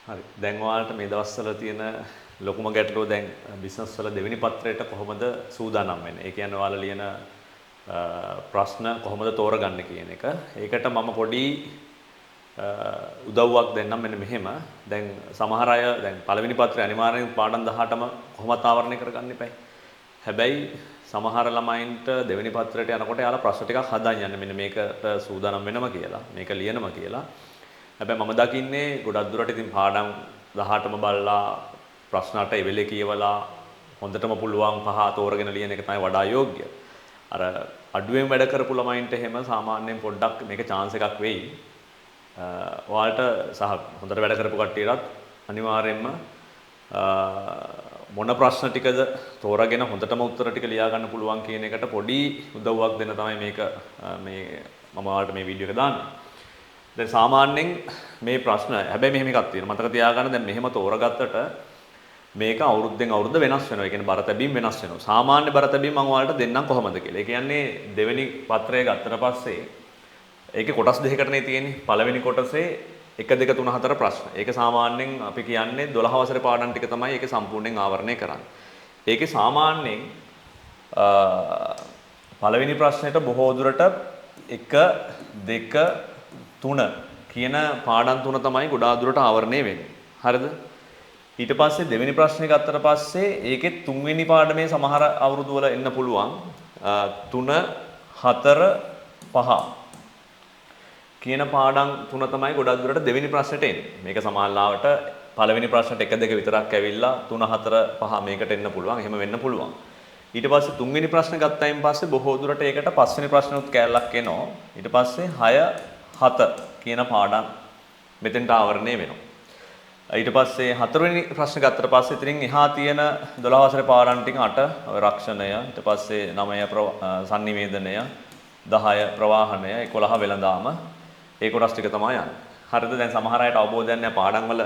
හරි. දැන් ඔයාලට මේ දවස්වල තියෙන ලොකුම ගැටලුව දැන් බිස්නස් වල දෙවෙනි පත්‍රයට කොහොමද සූදානම් වෙන්නේ? ඒ කියන්නේ ඔයාලා ලියන ප්‍රශ්න කොහොමද තෝරගන්නේ කියන එක. ඒකට මම පොඩි උදව්වක් දෙන්නම් මෙන්න මෙහෙම. දැන් සමහර අය දැන් පළවෙනි පත්‍රය අනිවාර්යෙන් පාඩම් 18ම කොහොමත් ආවරණය කරගන්න එපයි. හැබැයි සමහර ළමයින්ට දෙවෙනි පත්‍රයට යනකොට එයාලා ප්‍රශ්න ටිකක් හදන් යන්නේ මෙන්න මේකට සූදානම් වෙනම කියලා, මේක ලියනම කියලා. හැබැයි මම දකින්නේ ගොඩක් දුරට ඉතින් පාඩම් 18ම බලලා ප්‍රශ්න 8 එවෙලේ කියවලා හොඳටම පුළුවන් පහ තෝරගෙන ලියන එක තමයි වඩා යෝග්‍ය. අර අඩුවෙන් වැඩ කරපු ළමයින්ට එහෙම සාමාන්‍යයෙන් පොඩ්ඩක් මේක චාන්ස් එකක් වෙයි. ඔයාලට සහ හොඳට වැඩ කරපු කට්ටියටත් අනිවාර්යයෙන්ම මොන ප්‍රශ්න ටිකද තෝරාගෙන හොඳටම උත්තර ටික ලියා ගන්න පුළුවන් කියන එකට පොඩි උදව්වක් දෙන්න තමයි මේක මේ මම ඔයාලට මේ වීඩියෝ එක දාන්නේ. දැන් සාමාන්‍යයෙන් මේ ප්‍රශ්න හැබැයි මෙහෙම එකක් තියෙනවා. මතක තියාගන්න දැන් මෙහෙම තෝරගත්තට මේක අවුරුද්දෙන් අවුරුද්ද වෙනස් වෙනවා. ඒ කියන්නේ බර තැබීම් වෙනස් වෙනවා. සාමාන්‍ය බර තැබීම් මම ඔයාලට දෙන්නම් කොහොමද කියලා. ඒ කියන්නේ දෙවෙනි පත්‍රය ගත්තට පස්සේ ඒකේ කොටස් දෙකකටනේ තියෙන්නේ. පළවෙනි කොටසේ 1 2 3 4 ප්‍රශ්න. ඒක සාමාන්‍යයෙන් අපි කියන්නේ 12 වසරේ පාඩම් ටික තමයි ඒකේ සම්පූර්ණයෙන් ආවරණය කරන්නේ. ඒකේ සාමාන්‍යයෙන් පළවෙනි ප්‍රශ්නෙට බොහෝ දුරට 1 2 3 කියන පාඩම් තුන තමයි ගොඩාක් දුරට ආවරණය වෙන්නේ. හරිද? ඊට පස්සේ දෙවෙනි ප්‍රශ්නේ ගත්තට පස්සේ ඒකේ තුන්වෙනි පාඩමේ සමහර අවුරුදු වල එන්න පුළුවන් 3 4 5 කියන පාඩම් තුන තමයි ගොඩක් දුරට දෙවෙනි ප්‍රශ්නෙට එන්නේ. මේක සමහරවිට පළවෙනි ප්‍රශ්නෙට 1 2 විතරක් ඇවිල්ලා 3 4 5 මේකට එන්න පුළුවන්. එහෙම වෙන්න පුළුවන්. ඊට පස්සේ තුන්වෙනි ප්‍රශ්න ගත්තයින් පස්සේ බොහෝ දුරට ඒකට පස්වෙනි ප්‍රශ්නෙත් කෑල්ලක් එනවා. ඊට පස්සේ 6 7 කියන පාඩම් මෙතෙන්ට ආවරණය වෙනවා. ඊට පස්සේ හතරවෙනි ප්‍රශ්න ගත්තට පස්සේ ඉතින් එහා තියෙන 12 වසරේ පාඩම් ටික 8 රක්ෂණය, ඊට පස්සේ 9 සන්නිවේදනය, 10 ප්‍රවාහනය, 11 වෙළඳාම, ඒ කොටස් ටික තමයි යන්නේ. හරිද? දැන් සමහර අයට අවබෝධයක් නැහැ පාඩම් වල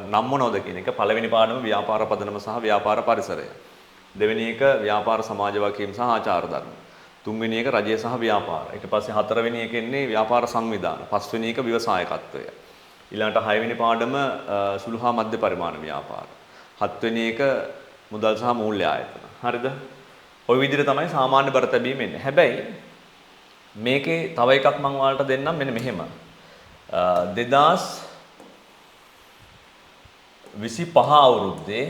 නම් මොනවද කියන එක. පළවෙනි පාඩම ව්‍යාපාර පදනම සහ ව්‍යාපාර පරිසරය. දෙවෙනි එක ව්‍යාපාර සමාජ වගකීම් සහ ආචාර ධර්ම. තුන්වෙනි එක රජය සහ ව්‍යාපාර. ඊට පස්සේ හතරවෙනි එක එන්නේ ව්‍යාපාර සංවිධාන. පස්වෙනි එක ව්‍යවසායකත්වය. ඊළඟට හයවෙනි පාඩම සුළු හා මධ්‍ය පරිමාණ ව්‍යාපාර. හත්වෙනි එක මුදල් සහ මූල්‍ය ආයතන. හරිද? ඔය විදිහට තමයි සාමාන්‍ය බර තැබීම එන්නේ. හැබැයි මේකේ තව එකක් මම ඔයාලට දෙන්නම් මෙන්න මෙහෙම. 2025 අවුරුද්දේ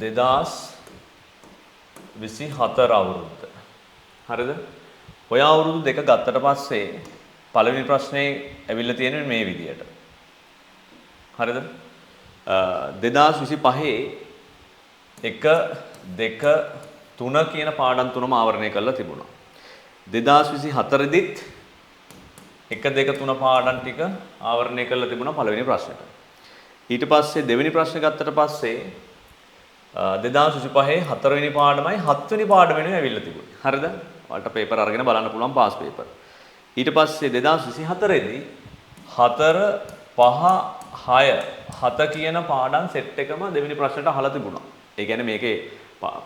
2024 අවුරුද්ද. හරිද? ඔය අවුරුදු දෙක ගත්තට පස්සේ පළවෙනි ප්‍රශ්නේ ඇවිල්ලා තියෙන්නේ මේ විදියට. හරිද? 2025 1 2 3 කියන පාඩම් තුනම ආවරණය කරලා තිබුණා. 2024 දිත් 1 2 3 පාඩම් ටික ආවරණය කරලා තිබුණා පළවෙනි ප්‍රශ්නෙට. ඊට පස්සේ දෙවෙනි ප්‍රශ්නේ ගත්තට පස්සේ 2025 හතරවෙනි පාඩමයි හත්වෙනි පාඩමෙනුයි ඇවිල්ලා තිබුණේ. හරිද? ඔයාලට පේපර් අරගෙන බලන්න පුළුවන් පාස් පේපර්. ඊට පස්සේ 2024 දී 4 5 6 7 කියන පාඩම් සෙට් එකම දෙවෙනි ප්‍රශ්නෙට අහලා තිබුණා. ඒ කියන්නේ මේකේ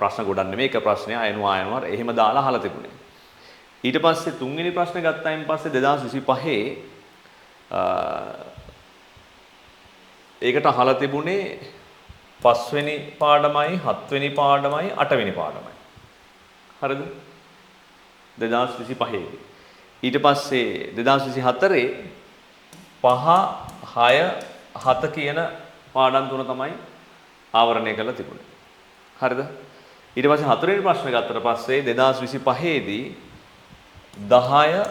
ප්‍රශ්න ගොඩක් නෙමෙයි, එක ප්‍රශ්නය අයනවා අයනවා එහෙම දාලා අහලා තිබුණේ. ඊට පස්සේ තුන්වෙනි ප්‍රශ්න ගත්තයින් පස්සේ 2025 ඒකට අහලා තිබුණේ පස්වෙනි පාඩමයි හත්වෙනි පාඩමයි අටවෙනි පාඩමයි. හරිද? 2025 දී. ඊට පස්සේ 2024 5 6 7 කියන පාඩම් තුන තමයි ආවරණය කරලා තිබුණේ. හරිද? ඊට පස්සේ හතරවෙනි ප්‍රශ්න ගත්තට පස්සේ 2025 දී 10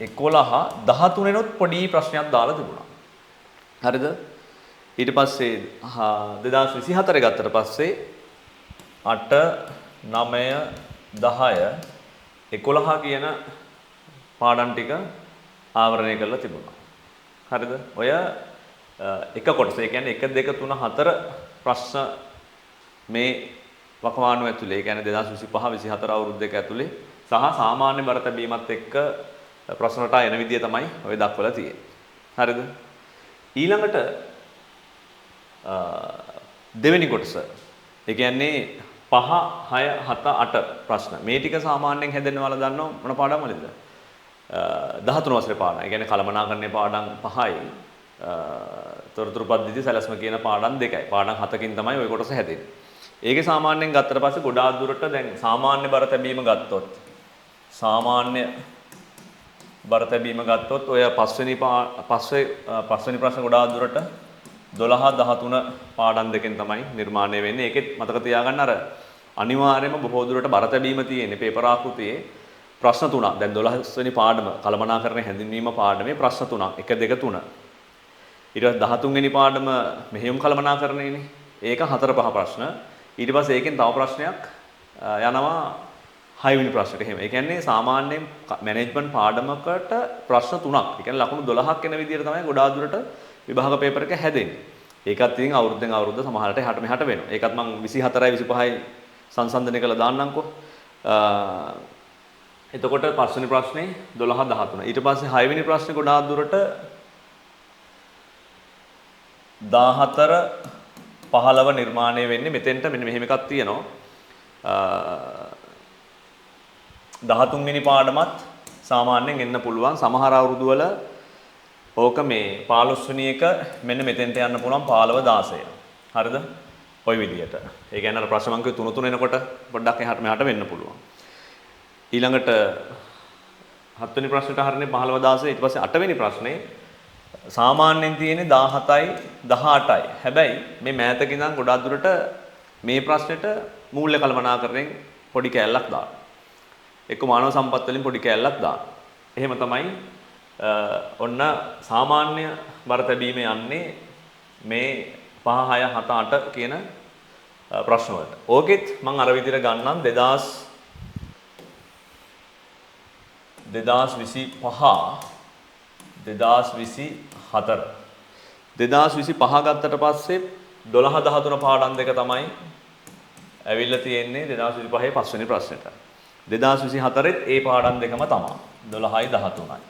11 13 නොත් පොඩි ප්‍රශ්නයක් දාලා තිබුණා. හරිද? ඊට පස්සේ 2024 ගත්තට පස්සේ 8 9 10 11 කියන පාඩම් ටික ආවරණය කරලා තිබුණා. හරිද? ඔය එක කොටස, ඒ කියන්නේ 1 2 3 4 ප්‍රශ්න මේ වකවානුව ඇතුලේ, ඒ කියන්නේ 2025 24 අවුරුදු දෙක ඇතුලේ සහ සාමාන්‍ය බර තැබීමත් එක්ක ප්‍රශ්න රටා එන විදිය තමයි ඔය දක්වලා තියෙන්නේ. හරිද? ඊළඟට දෙවෙනි කොටස, ඒ කියන්නේ 5 6 7 8 ප්‍රශ්න. මේ ටික සාමාන්‍යයෙන් හැදෙන්න ඔයාලා දන්නව මොන පාඩම් වලද? 13 වසරේ පාඩම්. ඒ කියන්නේ කළමනාකරණයේ පාඩම් 5යි තොරතුරු පද්ධති සැලැස්ම කියන පාඩම් 2යි. පාඩම් 7කින් තමයි ওই කොටස හැදෙන්නේ. ඒකේ සාමාන්‍යයෙන් ගත්තට පස්සේ ගොඩාක් දුරට දැන් සාමාන්‍ය බර තැබීම ගත්තොත් ඔය පස්වෙනි ප්‍රශ්න ගොඩාක් දුරට 12 13 පාඩම් දෙකෙන් තමයි නිර්මාණය වෙන්නේ. ඒකෙත් මතක තියාගන්න අර අනිවාර්යයෙන්ම බොහෝ දුරට බර තැබීම තියෙන්නේ පේපර් ආකෘතියේ ප්‍රශ්න තුනක්. දැන් 12 වෙනි පාඩම කළමනාකරණය හැඳින්වීම පාඩමේ ප්‍රශ්න තුනක් 1 2 3. ඊට පස්සේ 13 වෙනි පාඩම මෙහෙයුම් කළමනාකරණයනේ. ඒක 4 5 ප්‍රශ්න. ඊට පස්සේ ඒකෙන් තව ප්‍රශ්නයක් යනවා 6 වෙනි ප්‍රශ්නෙට. එහෙම. ඒ කියන්නේ සාමාන්‍යයෙන් මැනේජ්මන්ට් පාඩමකට ප්‍රශ්න තුනක්. ඒ කියන්නේ ලකුණු 12ක් එන විදියට තමයි ගොඩාක් දුරට විභාග පේපර් එක හැදෙන්නේ. ඒකත් ඉතින් අවුරුද්දෙන් අවුරුද්ද සමහරට එහාට මෙහාට වෙනවා. ඒකත් මං 24යි 25යි සංසන්දනය කරලා දාන්නම්කෝ. එතකොට පස්වෙනි ප්‍රශ්නේ 12 13. ඊට පස්සේ 6 වෙනි ප්‍රශ්නේ ගොඩාක් දුරට 14 15 නිර්මාණය වෙන්නේ මෙතෙන්ට. මෙන්න මෙහෙම එකක් තියෙනවා. 13 වෙනි පාඩමත් සාමාන්‍යයෙන් එන්න පුළුවන්. සමහර අවුරුදු වල ඕක මේ 15 වෙනි එක මෙන්න මෙතෙන්ට යන්න පුළුවන් 15 16. හරිද? ඔය විදියට. ඒ කියන්නේ අර ප්‍රශ්න අංක 3 3 එනකොට පොඩ්ඩක් එහාට මෙහාට වෙන්න පුළුවන්. ඊළඟට 7 වෙනි ප්‍රශ්නෙට හරිනේ 15 16. ඊට පස්සේ 8 වෙනි ප්‍රශ්නේ සාමාන්‍යයෙන් තියෙන්නේ 17යි 18යි. හැබැයි මේ මෑතක ඉඳන් ගොඩාක් දුරට මේ ප්‍රශ්නෙට මූල්‍ය කළමනාකරණයෙන් පොඩි කෑල්ලක් දාන්න. එක්ක මානව සම්පත් වලින් පොඩි කෑල්ලක් දාන්න. එහෙම තමයි ඔන්න සාමාන්‍ය බර තැබීම යන්නේ මේ 5 6 7 8 කියන ප්‍රශ්න වලට. ඕකෙත් මම අර විදිහට ගන්නම් 2025 2024 2025 ගත්තට පස්සේ 12 13 පාඩම් දෙක තමයි ඇවිල්ලා තියෙන්නේ 2025 පස්වෙනි ප්‍රශ්නෙට. 2024ත් ඒ පාඩම් දෙකම තමයි 12යි 13යි.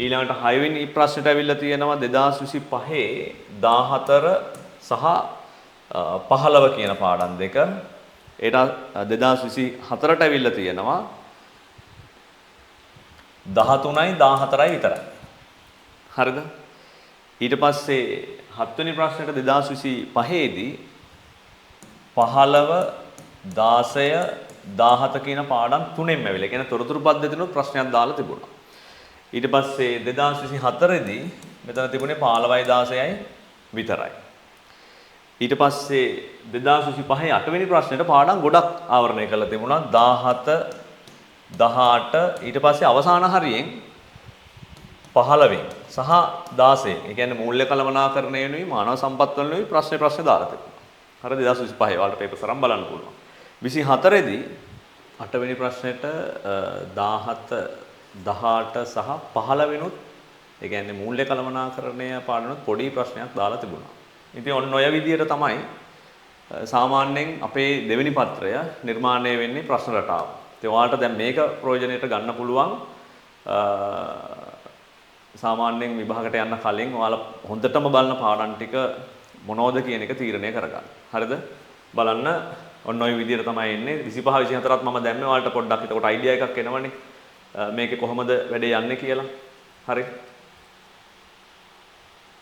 ඊළඟට 6 වෙනි ප්‍රශ්නෙට ඇවිල්ලා තියෙනවා 2025 14 සහ 15 කියන පාඩම් දෙක. ඒට 2024ට ඇවිල්ලා තියෙනවා 13යි 14යි විතරයි. හරිද? ඊට පස්සේ 7 වෙනි ප්‍රශ්නෙට 2025 දී 15 16 17 කියන පාඩම් තුනෙන්ම ඇවිල්ලා. ඒ කියන්නේ තොරතුරු පද්ධතියනොත් ප්‍රශ්නයක් දාලා තිබුණා. ඊට පස්සේ 2024 දී මෙතන තිබුණේ 15යි 16යි විතරයි. ඊට පස්සේ 2025 8 වෙනි ප්‍රශ්නෙට පාඩම් ගොඩක් ආවරණය කරලා තිබුණා. 17 18 ඊට පස්සේ අවසාන හරියෙන් 15 සහ 16. ඒ කියන්නේ මූල්‍ය කළමනාකරණය වෙනුයි මානව සම්පත් වල වෙනුයි ප්‍රශ්න දාලා තිබුණා. හරි 2025 ඔයාලට පේපර්ස් අරන් බලන්න පුළුවන්. 24 දී 8 වෙනි ප්‍රශ්නෙට 17 18 සහ 15 වෙනුත් ඒ කියන්නේ මූල්‍ය කළමනාකරණය පාඩමත් පොඩි ප්‍රශ්නයක් දාලා තිබුණා. ඉතින් ඔන්න ඔය විදියට තමයි සාමාන්‍යයෙන් අපේ දෙවෙනි පත්‍රය නිර්මාණය වෙන්නේ ප්‍රශ්න රටාව. ඉතින් ඔයාලට දැන් මේක ප්‍රයෝජනයට ගන්න පුළුවන්. සාමාන්‍යයෙන් විභාගයට යන්න කලින් ඔයාලා හොඳටම බලන පාඩම් ටික මොනවද කියන එක තීරණය කරගන්න. හරිද? බලන්න ඔන්න ඔය විදියට තමයි එන්නේ. 25 24ත් මම දැම්මේ ඔයාලට පොඩ්ඩක් එතකොට අයිඩියා එකක් එනවනේ. මේකේ කොහොමද වැඩේ යන්නේ කියලා. හරි.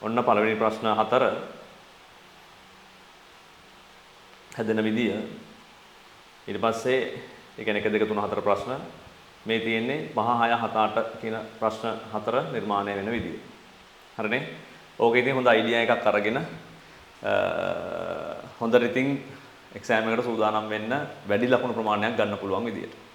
ඔන්න පළවෙනි ප්‍රශ්න හතර හැදෙන විදිය. ඊට පස්සේ ඒ කියන්නේ 1 2 3 4 ප්‍රශ්න මේ තියෙන්නේ 5 6 7 8 කියන ප්‍රශ්න හතර නිර්මාණය වෙන විදිය. හරිනේ? ඕක ඉතින් හොඳ අයිඩියා එකක් අරගෙන හොඳට ඉතින් එක්සෑම් එකට සූදානම් වෙන්න වැඩි ලකුණු ප්‍රමාණයක් ගන්න පුළුවන් විදියට.